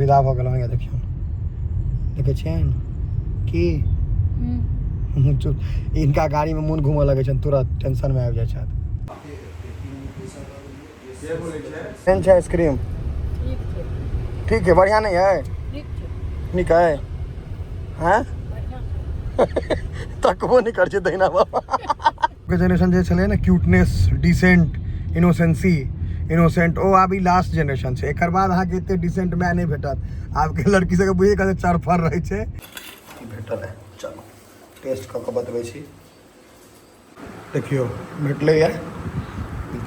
विदा भऽ गेलहुँ। देखियौ, देखै छियनि की चुप, हिनका गाड़ीमे मोन घूमऽ लगै छनि, तुरंत टेंशनमे आबि जाइ छथि। केहन छै आइसक्रीम? ठीक है, बढ़िया नहीं है? नीक है। हैं, तकबो नहि करै छै दहिना बाबा के। जेनरेशन जे छलै ने, क्यूटनेस, डिसेंट, इनोसेंसी, इनोसेंट, ओ आब ई लास्ट जेनरेशन छै। एकर बाद अहाँके एते डिसेंट माय नहि भेटत। आबके लड़की सबके बुझे कते चरफर रहै छै। भेटल है, चलू टेस्ट कऽ कऽ बतबै छी। देखियौ, भेटलैए।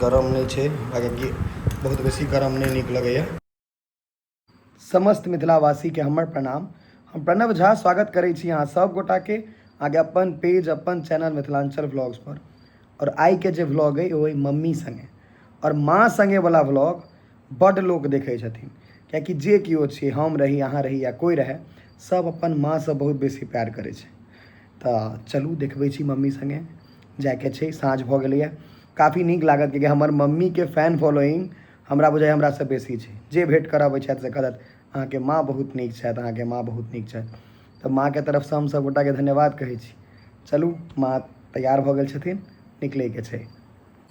गरम नहि छै, बाकी बहुत बेसी गरम नहि नीक लगैए। समस्त मिथिलावासीके हमर प्रणाम। हम प्रणव झा स्वागत करै छी अहाँ सब गोटाके अहाँके अपन पेज, अपन चैनल मिथिलाञ्चल व्लॉग्स पर। आओर आइके जे व्लॉग अइ ओ अइ मम्मी सङ्गे आओर माँ सङ्गे वला व्लॉग बड्ड लोक देखै छथिन, कियाकि जे केओ छी, हम रही, अहाँ रही या कोइ रहए, सब अपन माँसँ बहुत बेसी प्यार करै छै। तऽ चलू देखबै छी, मम्मी सङ्गे जाइके छै। साँझ भऽ गेलैए। काफी नीक लागत, कियाकि हमर मम्मीके फैन फॉलोइंग हमरा बुझाइए हमरासँ बेसी छै। जे भेँट करऽ अबै छथि से कहलथि, अहाँके माँ बहुत नीक छथि, अहाँके माँ बहुत नीक छथि। तऽ माँके तरफसँ हम सभ गोटाके धन्यवाद कहै छी। चलू, माँ तैयार भऽ गेल छथिन, निकलैके छै।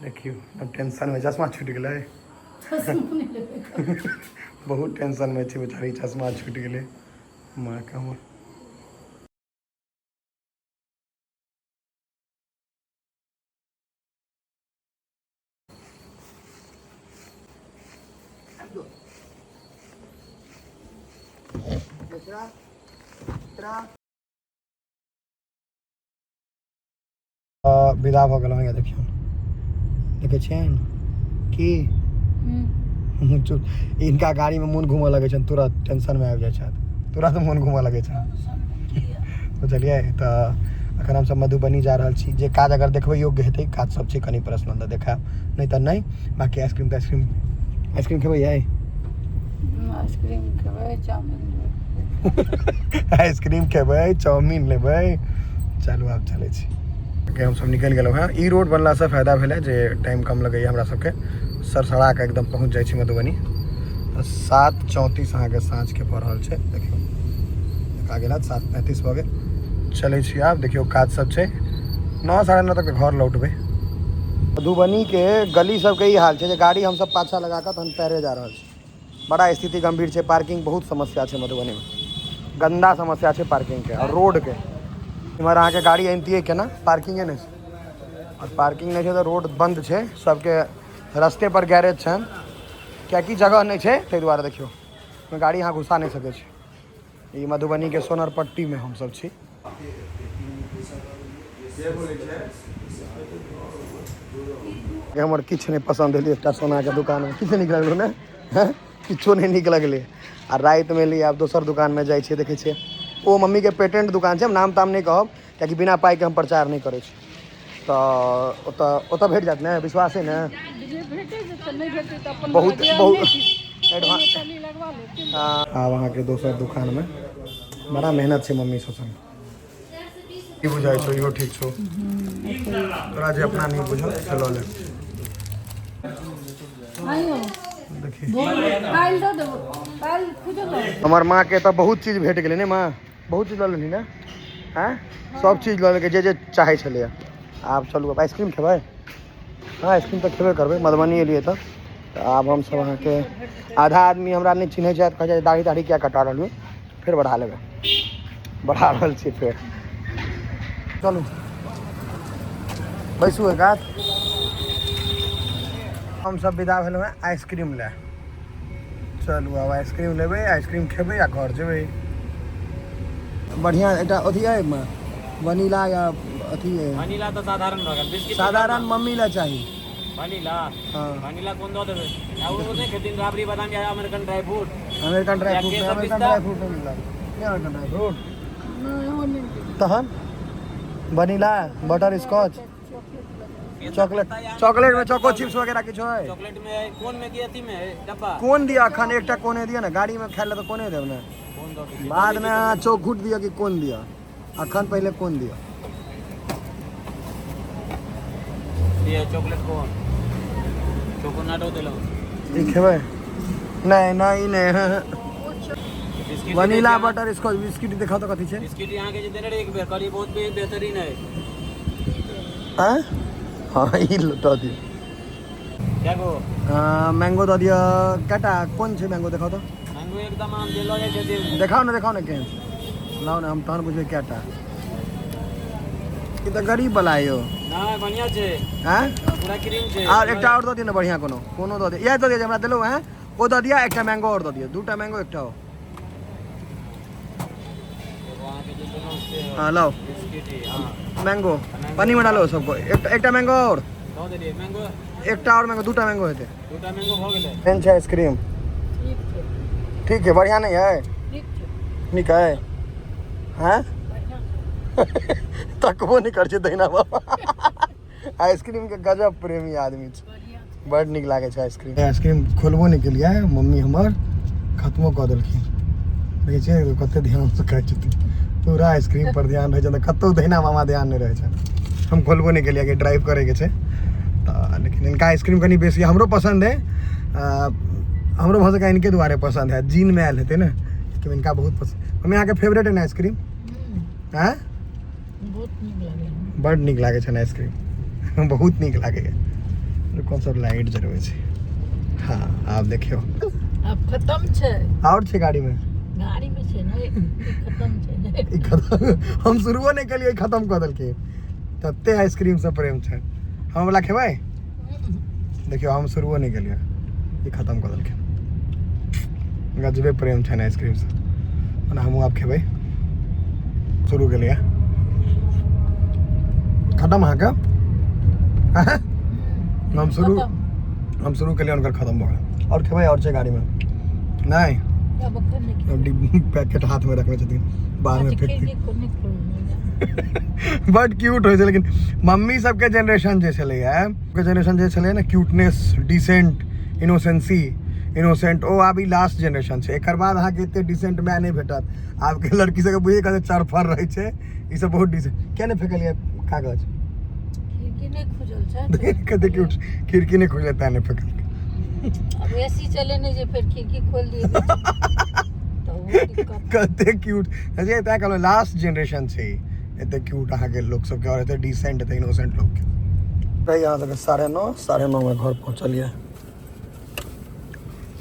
देखियौ, आब टेंशनमे, चश्मा छूटि गेलै। बहुत टेंशनमे छै बेचारी, चश्मा छूटि गेलै माँके हमर। विदा भऽ गेलहुँ। देखियौ, देखै छियनि की चुप, हिनका गाड़ीमे मोन घूमऽ लगै छनि, तुरंत टेंशनमे आबि जाइ छथि, तुरंत मोन घूमऽ लगै छनि, बुझलियै? तऽ एखन हमसब मधुबनी जा रहल छी। जे काज अगर देखबै योग्य हेतै, काज सब छै कनि पर्सनल, तऽ देखायब, नहि तऽ नहि। बाँकी आइसक्रीम तऽ आइसक्रीम, आइसक्रीम खेबै यै? आइसक्रीम खेबै, चाउमिन लेबै। आइसक्रीम खेबै, चाउमिन लेबै। चलू, आब चलै छी। के हमसब निकलि गेलहुँ हेँ। ई रोड बनलासँ फायदा भेलै जे टाइम कम लगैए हमरा सबके, सरसरा कऽ एकदम पहुँच जाइ छी मधुबनी। 7:34 अहाँके साँझके भऽ रहल छै। देखियौ, देखा गेल हैत, 7:35 भऽ गेल। चलै छी आब। देखियौ, काज सब छै, 9, 9:30 तक घर लौटबै। मधुबनीके गली सबके ई हाल छै जे गाड़ी हमसब पाछा लगा कऽ तहन पैरे जा रहल छी। बड़ा स्थिति गंभीर छै। पार्किंग बहुत समस्या छै मधुबनीमे, गंदा समस्या छै पार्किंगके आओर रोडके। इम्हर अहाँके गाड़ी अनितियै केना? पार्किंगे नहि छै। आओर पार्किंग नहि छै तऽ रोड बन्द छै, सबके रस्ते पर गैरेज छनि, कियाकि जगह नहि छै ताहि दुआरे। देखियौ, गाड़ी अहाँ घुसा नहि सकै छी। ई मधुबनीके सोनरपट्टीमे हमसब छी। हमर किछु नहि पसन्द एलै एकटा सोनाके दोकानमे। किछु नीक लगलो ने, किछो नहि नीक लगलै। आ रातिमे एलियै, आब दोसर दोकानमे जाइ छियै, देखै छियै। ओ मम्मीके पेटेंट दोकान छै, हम नाम ताम नहि कहब, कियाकि बिना पाइके हम प्रचार नहि करै छी। तऽ ओतऽ ओतऽ भेट जायत ने? विश्वास है ने? बहुत बहुत एडवांस। आब अहाँके दोसर दोकानमे बड़ा मेहनत छै मम्मी सब संग। की बुझाइ छौ? इहो ठीक छौ। तोरा जे अपना नीक बुझल से लऽ ले। देखी, हमर माँ के तऽ बहुत चीज भेट गेलै ने। माँ, बहुत चीज लऽ लेलही ने? आँय, सब चीज लऽ लेलकै जे जे चाहै छलैए। आब चलू, आब आइसक्रीम खेबै। हँ, आइसक्रीम तऽ खेबे करबै, मधुबनी एलियै तऽ। आब हमसब अहाँके आधा आदमी हमरा नहि चिन्है छथि, कहै छथि दाढ़ी ताढ़ी किया कटा रहलियै। फेर बढ़ा लेबै, बढ़ा रहल छियै फेर। चलू, बैसू एक हाथ। हमसब विदा भेलहुँ हेँ आइसक्रीम लए। चलू, आब आइसक्रीम लेबै, आइसक्रीम खेबै आ घर जेबै। बढ़िआँ एकटा अथी अइ वनीला या अथी? वनीला तऽ साधारण भऽ गेल बिस्किट। साधारण मम्मी लए चाही। वनीला? हँ। वनीला कोन दऽ देबै? आ ओ नहि खेथिन, राबड़ी बादाम या American dry fruit? American dry या फ्रूट। केसर अमेरिकन पिस्ता? ड्राई फ्रूट नहि नीक लागै नहि, अमेरिकन ड्राई फ्रूट। तहन vanilla, butter scotch, chocolate. Chocolate में चोको चिप्स वगैरह किछो है? चॉकलेट में कोन में की अथी में है डब्बा? कोन दिया अखन? एकटा कोने दिया ने, गाड़ी में खाय ले तऽ कोने देब ने। कोन दऽ दै? बाद में अहाँ चौखुट दिअ कि कोन दिअ, अखन पहिले कोन दिअ। दिअ चॉकलेट कोन, चोकोनाटो देलहुँ। ई खेबै? नहि नहि, ई नहि। Biscuit vanilla butterscotch biscuit देखाउ तऽ कथी छै। बिस्किट अहाँके जे देने रहे एक बेर, कहलियै बहुत बेहतरीन है। आँय? हँ, ई दऽ दियौ। क्या गो? मैंगो दऽ दिअ कएटा। कोन छै मैंगो, देखाउ तऽ। मैंगो एकदम आम जे लऽ जाइ छथिन। देखाउ ने, देखाउ ने केहन छै। लाउ ने, हम तहन बुझबै कएटा। ई तऽ गरीब वाला यौ। नहि, बढ़िआँ छै। आँय? पूरा क्रीम छै। आर एकटा आओर दऽ दिअ ने, बढ़िआँ कोनो कोनो दऽ दिअ। इएह दऽ दिअ जे हमरा देलहुँ हेँ, ओ दऽ दिअ। एकटा मैंगो आओर दऽ दिअ, दूटा मैंगो, एकटा ओ। एगो अहाँके जे देलहुँ से। हाँ, लाओ। बिस्किट ही, हाँ। मैंगो पन्नी में डालो सबको। एकटा एकटा मैंगो और दऽ देलियै मैंगो। एकटा और मैंगो, दूटा मैंगो हेतै। दूटा मैंगो भऽ गेलै। केहन छै आइसक्रीम? ठीक छै। ठीक है, बढ़िया नहीं है? ठीक छै। नीक है? हैं? बढ़िआँ छै। तकबो नहि करै छै दहिना बाबा। आइसक्रीम के गजब प्रेमी आदमी छै। बढ़िआँ छै। बड नीक लागै छै आइसक्रीम। आइसक्रीम खोलबो नहि केलियै, मम्मी हमर खत्मो कऽ देलखिन। देखै छियै कते ध्यानसँ खाइ छथिन। पूरा आइसक्रीम पर ध्यान रहै छै तऽ कतहु दहिना मामा ध्यान नहि रहै छै। हम खोलबो नहि केलियै कि ड्राइव करैके छै तऽ। लेकिन हिनका आइसक्रीम कनि बेसी हमरो पसन्द है। हमरो भऽ सकै इनके दुआरे पसन्द है, जीनमे आयल हेतै ने कि हिनका बहुत पसन्द। मम्मी, अहाँके फेवरेट है ने आइसक्रीम? आँय? बहुत नीक लागल। बड नीक लागै छनि आइसक्रीम, बहुत नीक लागैए। कोन सब लाइट जरबै छै। हाँ, आब देखियौ। आब खतम छै। आओर छै गाड़ीमे? गाड़ीमे छै ने, ई खतम छै ने। ई खतम, हम शुरुओ नहि केलियै, खतम कऽ देलकै। तते आइसक्रीमसँ प्रेम छै। हम वला खेबै? देखियौ, हम शुरुओ नहि केलियै, ई खतम कऽ देलकै। गजबे प्रेम छनि आइसक्रीमसँ। ओना हमहूँ आब खेबै। शुरू केलियै, खतम अहाँके। हम शुरू खतम। हम शुरू केलियै, हुनकर खतम भऽ गेल। आओर खेबै? आओर छै गाड़ीमे? नहि? आब एखन नहि खेबै। पैकेट हाथमे रखने छथिन, बादमे अच्छा, फेंकथिन। खिड़की को नहि खोलू। बड क्यूट होइ छै। लेकिन मम्मी सबके जेनरेशन जे छलैए के जेनरेशन जे छलैए ने, क्यूटनेस, डिसेंट, इनोसेंसी, इनोसेंट, ओ आब ई लास्ट जेनरेशन छै। एकर बाद अहाँके एते डिसेंट माय नहि भेटत। आबके लड़की सबके बुझै कते चरफर रहै छै। ई सब बहुत डिसेंट। किया नहि फेकलियै कागज? खिड़की नहि खुजल छै। कते क्यूट, खिड़की नहि खुजलै तैं नहि फेकलकै। अब एसी चले नहि जे फेर खिड़की खोल दिए तऽ ओहो दिक्कत। कते क्यूट जे तैं कहलहुँ, लास्ट जेनरेशन छै ई। एते क्यूट अहाँके लोक सबके आओर एते डिसेंट, एते इनोसेंट लोकके। रही अहाँ सबके 9:30, 9:30मे घर पहुँचलियै।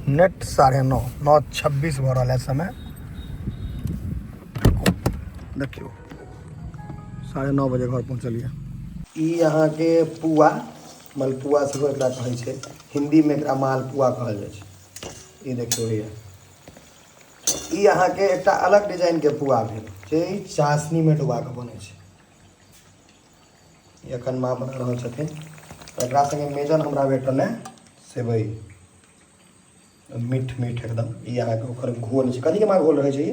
नेट 9:30, 9:26 भऽ रहल है समय। देखियौ, 9:30 बजे घर पहुँचलियै। ई अहाँके पुआ, मलपुआ सेहो एकरा कहै छै। हिन्दीमे एकरा मालपुआ कहल जाइ छै। ई देखियौ भैया, ई अहाँके एकटा अलग डिजाइनके पुआ भेल जे ई चाशनीमे डुबा कऽ बनै छै। ई एखन माँ बना रहल छथिन। एकरा सङ्गे मेजन हमरा भेटल है सेवइ, मीठ मीठ एकदम। ई अहाँके ओकर घोल छै। कथीके माँ घोल रहै छै ई?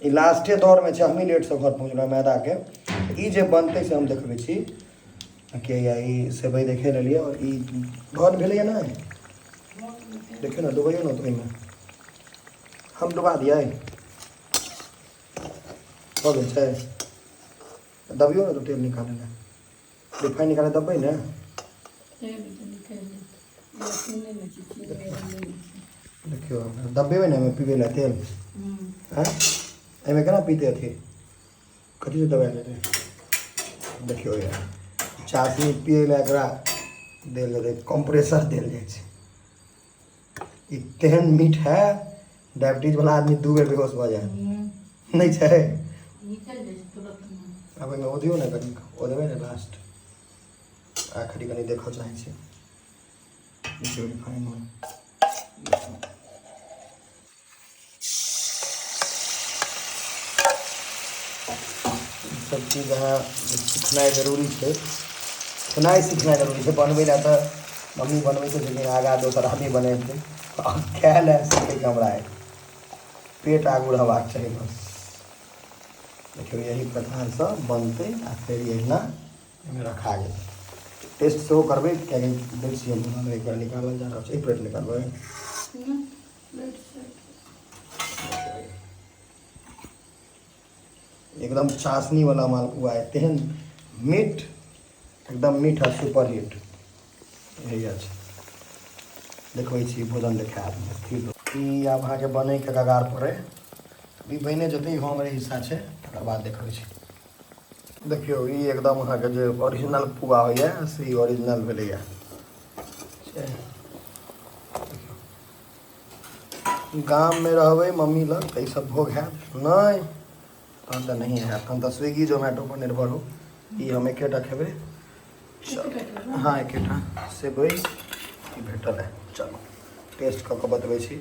ई लास्टे दौरमे छै। हमही लेटसँ घर पहुँचलहुँ। मैदाके ई जे बनतै से हम देखबै छी के। या ई सेवइ देखे लेलियै। आओर ई घर भेलैए ने, देखियौ ने, डुबैयौ ने तऽ ओहिमे। हम डुबा दियै? भऽ गेल छै। दबियौ ने तऽ तेल निकालै लए, रिफाइन निकालै दबबै ने। देखियौ, दबेबै ने एहिमे पीबै लए तेल। आँय, एहिमे केना पीतै? अथी कथीसँ दबायल जेतै? देखियौ यार, चाशनी पियै लए एकरा देल जेतै, कम्प्रेसर देल जाइ छै। ई तेहन मीठ है, डायबिटीज वाला आदमी 2 बेर बेहोश भऽ जाय नहि छै। निकल जाइ छै तुरंत। आब एहिमे ओ दियौ ने कनि, ओ देबै ने लास्ट आखिरी। कनि देखऽ चाहै छी। देखियौ, रिफाइनमे ई सब चीज अहाँ सिखनाइ जरूरी छै। खेनाइ सिखनाइ जरूरी छै। बनबै लए तऽ मम्मी बनबै छै, लेकिन आगाँ दोसर आदमी बनेतै। आब खाय लए सीखैके हमरा अइ, पेट आगू रहबाक चाही बस। देखियौ, यही प्रकारसँ बनतै आ फेर एहिना एहिमे रखा जेतै। टेस्ट सेहो करबै, कियाकि दै छियै हम। एक बार निकालल जा रहल छै। एक प्लेट निकालबै। प्लेट से। एकदम चाशनी वाला मालपुआ है, तेहन मीठ, एकदम मीठ आ सुपर हिट। यही अछि। देखबै छी, भोजन देखायब स्थिर। ई आब अहाँके बनैके कगार पर अइ। ई बनि जेतै, इहो हमरे हिस्सा छै। तकर बाद देखबै छी। देखियौ, ई एकदम अहाँके जे ओरिजिनल पुआ होइए से ई ओरिजिनल भेलैए। गाममे रहबै मम्मी लग तऽ ईसब भोग हैत नहि, तहन तऽ नहिए हैत, तहन तऽ स्विगी जोमैटो पर निर्भर हो। ई हम एकेटा खेबै। चलू, हँ, एकेटा सेवइ ई भेटल है। चलू, टेस्ट कऽ कऽ बतबै छी।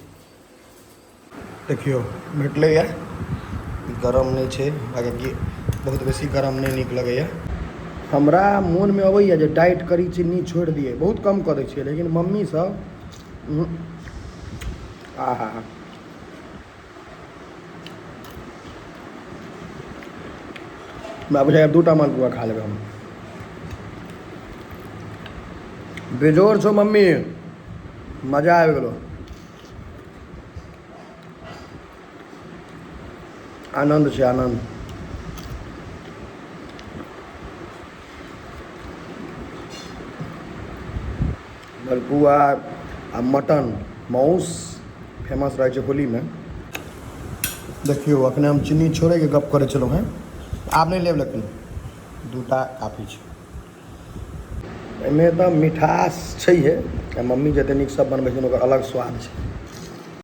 देखियौ, भेटलैए। ई गरम नहि छै, हालाँकि बहुत बेसी गरम नहि नीक लगैए। हमरा मोनमे अबैए जे डाइट करी, चिन्नी छोड़ि दियै, बहुत कम कऽ दै छियै, लेकिन मम्मी सब आहा बाबू साहेब, दूटा मालपुआ खा लेबै हम। बेजोड़ छौ मम्मी, मजा आबि गेलो। आनन्द छै, आनन्द। मलपुआ आ मटन माउस फेमस रहै छै होलीमे। देखियौ, अखने हम चीनी छोड़ैके गप करै छलहुँ हेँ। आब नहि लेब, लेकिन दूटा काफी छै। एहिमे तऽ मिठास छैहे आ मम्मी जतेक नीक सब बनबै छथिन, ओकर अलग स्वाद छै।